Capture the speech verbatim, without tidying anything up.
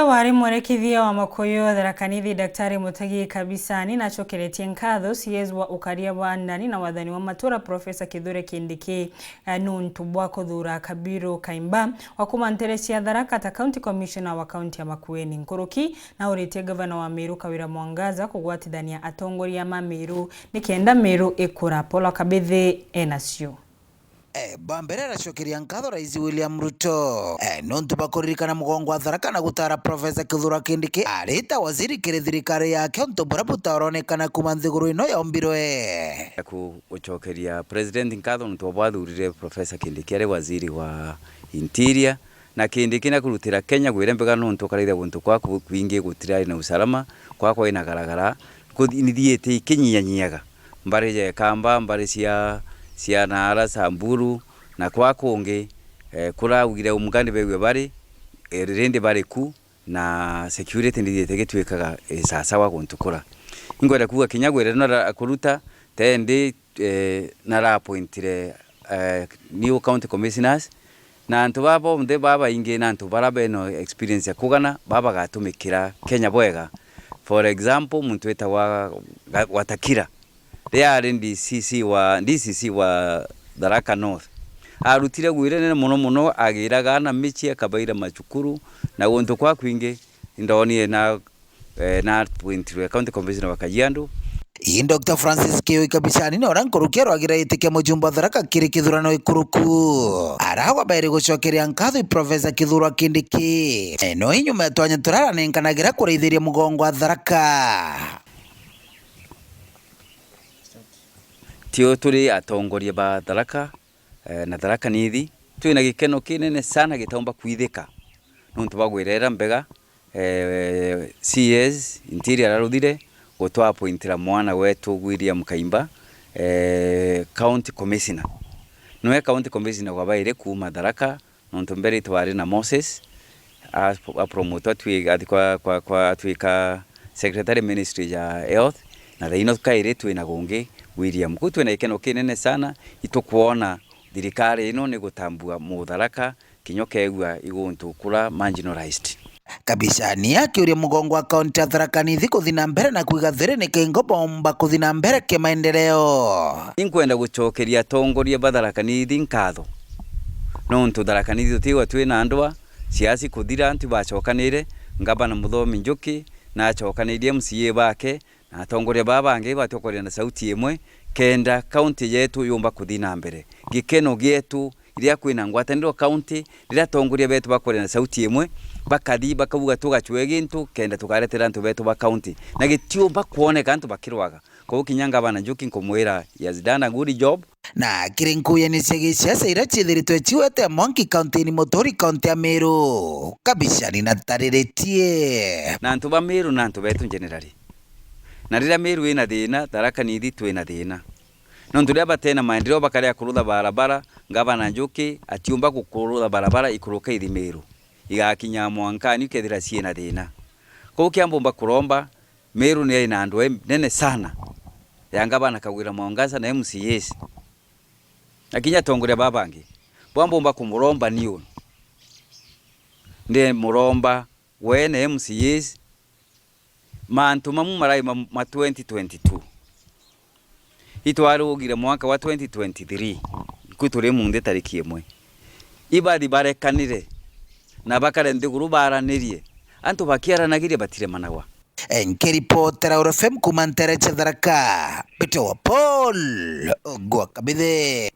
Wari mwerekithia wa Makuyu Tharaka Nithi, Daktari Mutegi Kabisani nacokeretie nkatho C S wa ukaria bwa ndani na wathani wa matura, Professor Kithure Kindiki, eh, nuntu bwa kuthura Kabiru Kaimba wa kuma ntere cia Tharaka ta County Commissioner wa kaunti ya Makueni. Nkuruki nauritie gavana wa Meru Kawira Mwangaza kugwatithania atongoria ma Meru nikenda Meru ikura. Paul Kabithi enacio. Eh, ba mbere aracokeria nkatho Rais William Ruto, eh, nontu bwa kuririkana mugongo wa Tharaka na gutara Professor Kithure Kindiki arita waziri kiri thirikari yake, untu buria butaronekana kuma nthiguru ino yombirwe. Ku-, gucokeria President nkatho nontu bwa bwathurire Professor Kindiki ari waziri wa Interior, na Kindiki na kurutira Kenya gwire mbega nontu ukaraithia guntu kwaku kwingi gutirari na usalama, kwakwa ina garagara, kuthi-, nithiite ikinyianyiaga. Mbari ja Ikamba, mbari cia, cia Naara, Samburu, na kwa kungi, eh, kuraugire umgani begwe bari, eh, rindi bari ku, na security ndithiite gitwikaga, eh, sasawa guntu kura. Ingwenda kuuga kinya gwire no ra-, kuruta, tendi, eh, nara appointire, eh, new county commissioners, na antu baba bonthe babaingi na antu bara bena experience ya kugana, baba bagatumikira Kenya bwega. For example, muntu witagwa Ga-, Watakira, riria ari D C C wa, D C C wa Tharaka North, arutire wira nene mono mono, agiraga aana micii, akabaira macukuru, na guntu kwa kwingi, indonire na, eh, na appointirwe County Commissioner wa Kajiado. Ii Doctor Francis Kioi Kabishani ni uria nkuruki arwagira giti kia mujumbe wa Tharaka kiri kithurano ikuruku. Aragwa bairi gucokeria nkatho i Professor Kithure Kindiki. Eh, no inyuma ya twanya turia aranenkanagira kuraithiria mugongo wa Tharaka. Tio turi atongoria ba Tharaka, eh, na Tharaka Nithi, twina gikeno kinene sana gitaumba kwithika nontu bwa gwirera mbega, eh, C S Interior araruthire gutwa appointira mwana wetu William Kaimba, eh, County Commissioner. Nwe County Commissioner gwa bairi kuuma Tharaka, nontu mbere twari na Moses, a-, apromotwa atwi-, athi kwa, kwa, kwa, atwika secretary ministry ya health, na thaino kairi twina gungi William. Kuu twina gikeno kinene sana, itukwona thirikari ino ni gutambua Mutharaka, kinya ukeegua iguntu kura marginalized. Kabishani akiuria mugongo wa kaunti ya Tharaka Nithi kuthi na mbere na kwiga thiri ni kingo bomba kuthi na mbere kimaendeleo. Inkwenda gucokeria atongoria ba Tharaka Nithi nkatho, nontu Tharaka Nithi tutigwa twina ndwaa, siasa kuthira, antu bacokanire, ngavana Muthomi Njuki na acokanirie M C A bake, na atongoria baa bangi batwi kwaria na sauti imwe, kenda kaunti yetu yumba kuthi na mbere. Gikeno gietu riria kwina ngwataniro kaunti, riria atongoria betu bakwaria na sauti imwe, bakathi bakauga, "Tugacwe gintu kenda tukaretera antu betu ba kaunti." Na gitiumba kwoneka antu bakirwaga. Kwou kinya ngavana Njuki nkumwira, he has done a good job. Na kiri nkuyani cia gisiasa iria ciithiritwe ciwete mwanki kaunti-ini Muturi, kaunti ya Meru, Kabishani na tariritie. Na antu ba Meru na antu betu generally. Na riria Meru ina thina, Tharaka Nithi twina thina. Nontu riria batena maendeleo bakaria kurutha barabara, ngavana Njuki atiumba gukurutha barabara ikuruka ithi Meru, igakinya mwankani ikethira ciina thina. Kwou kia mbumba kuromba, Meru ni ina ndwaa nene sana ya ngavana Kawira Mwangaza na M C As. Na kinya atongoria baa bangi, bwa mbumba kumuromba ni unu. Ndi muromba we na M C As, mantu mamu marai ma, ma twenty twenty-two. Itwarugire mwaka wa twenty twenty-three, kwi turi munthi tariki imwe. Ibathi barekanire na bakare nthiguru baranirie, antu bakiaranagiria batiremanagwa. Nkiripotera Uru F M kuuma ntere cia Tharaka, mbitawa Paul Ogwa Kabithe.